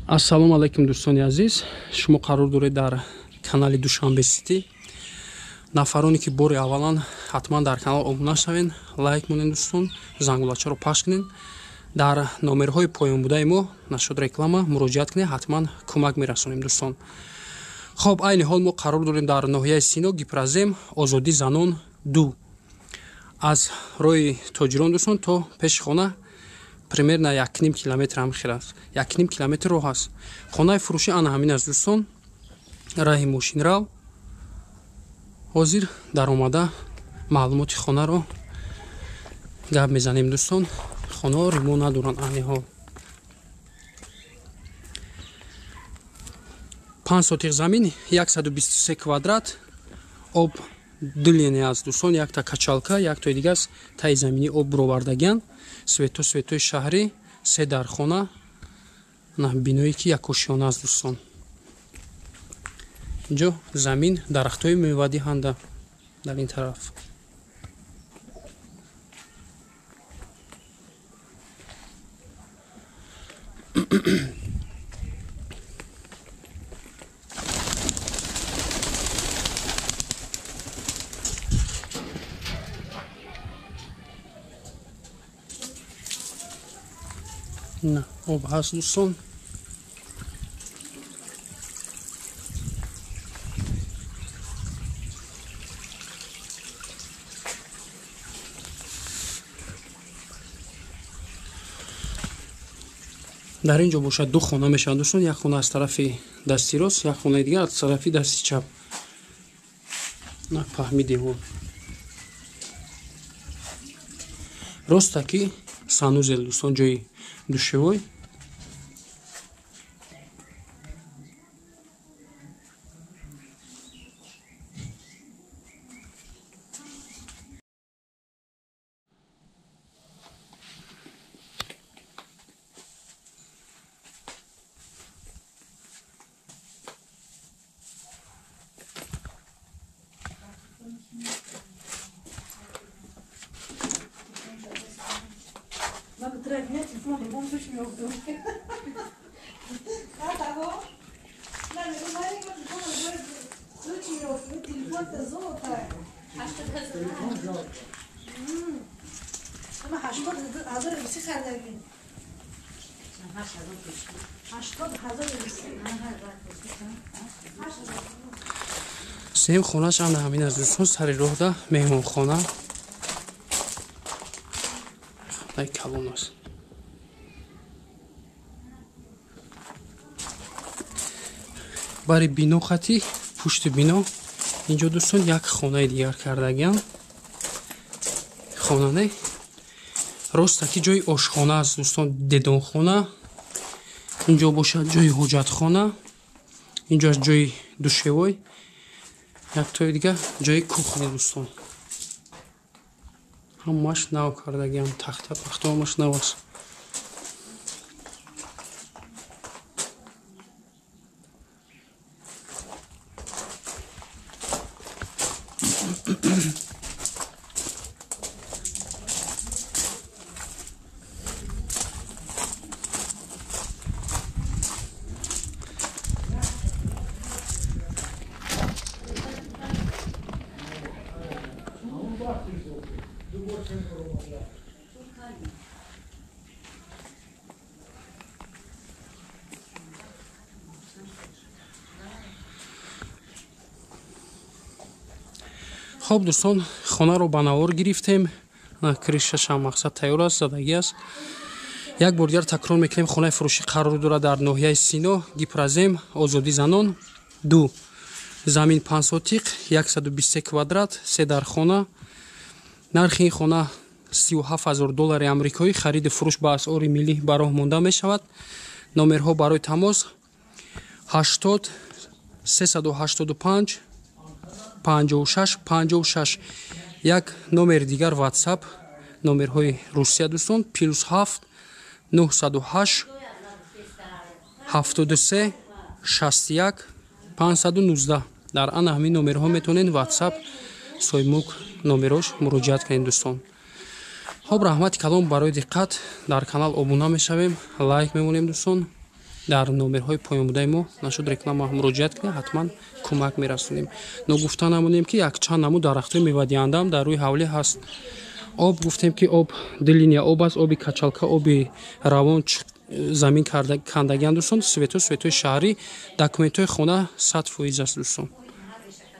Ассалому алайкум, дӯстони азиз. Шумо қарор доред дар канали Душанбе Сити. Нафароне ки бори аввалан, ҳатман дар канал обуна шавен, лайк монед, дӯстон, зангулачаро пахш кунед. Дар номерҳои поёнбудаи мо нашуд реклама, муроҷиат кунед, ҳатман кӯмак мерасонем, дӯстон. Хоб, айни ҳол мо қарор дорем дар ноҳияи Сино, Гипрозем, Озодӣ занон 2. Аз роҳи тоҷирон, дӯстон, то пеши хона примерно 1,5 километр ҳам хел аст. 1,5 километр роҳ аст. Хонаи фурӯшӣ ана ҳамин аст, дӯстон. Раҳи мошинрав. Ҳозир даромада маълумоти хонаро гап мезанем, дӯстон. Хонаҳо ремонт надоранд айни ҳол. 5 сотих замин, 123 квадрат, об ду линия аст, дӯстон, якта качалка, яктои дига аст, таи заминӣ об буровардагиан. Свето, светои шаҳрӣ, се дархона, на биное ки якошёна аст, дӯстон. Инҷо замин, дарахтҳои мевадиҳанда дар ин тараф. На, об ҳаст, дӯстон. Дар ин ҷо бошад ду хона мешаванд, дӯстон. Як хона аз тарафи дасти рост, як хонаи дигар аз тарафи дасти чап. На паҳми девор. Ростаки санузел, дӯстон, ҷои душевой. Сеюм хонааш ана ҳамин аст, дӯстон, сари роҳда меҳмонхона. Хонаи калон аст. Бари бино хати пушти бино инҷо, дӯстон, як хонаи дигар кардагиам. Хона не, ростаки ҷои ошхона аст, дӯстон, дедонхона. Инҷо бошад ҷои ҳоҷатхона, инҷо аст ҷои душевой, яктои дигар ҷои кухня, дӯстон. Ҳамааш нав кардагиам, тахта пахта ҳамаш нав аст. Хоб, дӯстон, хонаро ба навор гирифтем. Крышашам мақсад тайёр аст, задагӣ аст. Як бор дигар такрор мекунем, хонаи фурӯшӣ қарор дорад дар ноҳияи Сино, Гипрозем, Озодӣ занон 2. Замин 5 сотиқ, 123 квадрат, се дархона. Нархи ин хона 37 000 доллари амрикоӣ. Хариду фурӯш ба асъори миллӣ ба роҳ монда мешавад. Номерҳо барои тамос 80 385 56 56. Як номери дигар WhatsApp, номерҳои Русия, дӯстон, +7 908 73 61 519. Дар ана ҳамин номерҳо метавонед WhatsApp соҳибмулк номерош муроҷиат кунед, дӯстон. Хоб, раҳмати калом барои диққат. Дар канал обуна мешавем, лайк мемонем, дӯстон. Дар номерҳои поёнбудаи мо нашуд реклама муроҷиат кунед, ҳатман кӯмак мерасонем. Ногуфта намонем, ки якчанд намуд дарахтҳои мевадиҳандаам дар рӯи ҳавлӣ ҳаст. Об гуфтем, ки об ду линия об аст, оби качалка, оби равон замин кандагиан, дӯстон. Светҳо светҳои шаҳрӣ, документҳои хона 100% аст, дӯстон.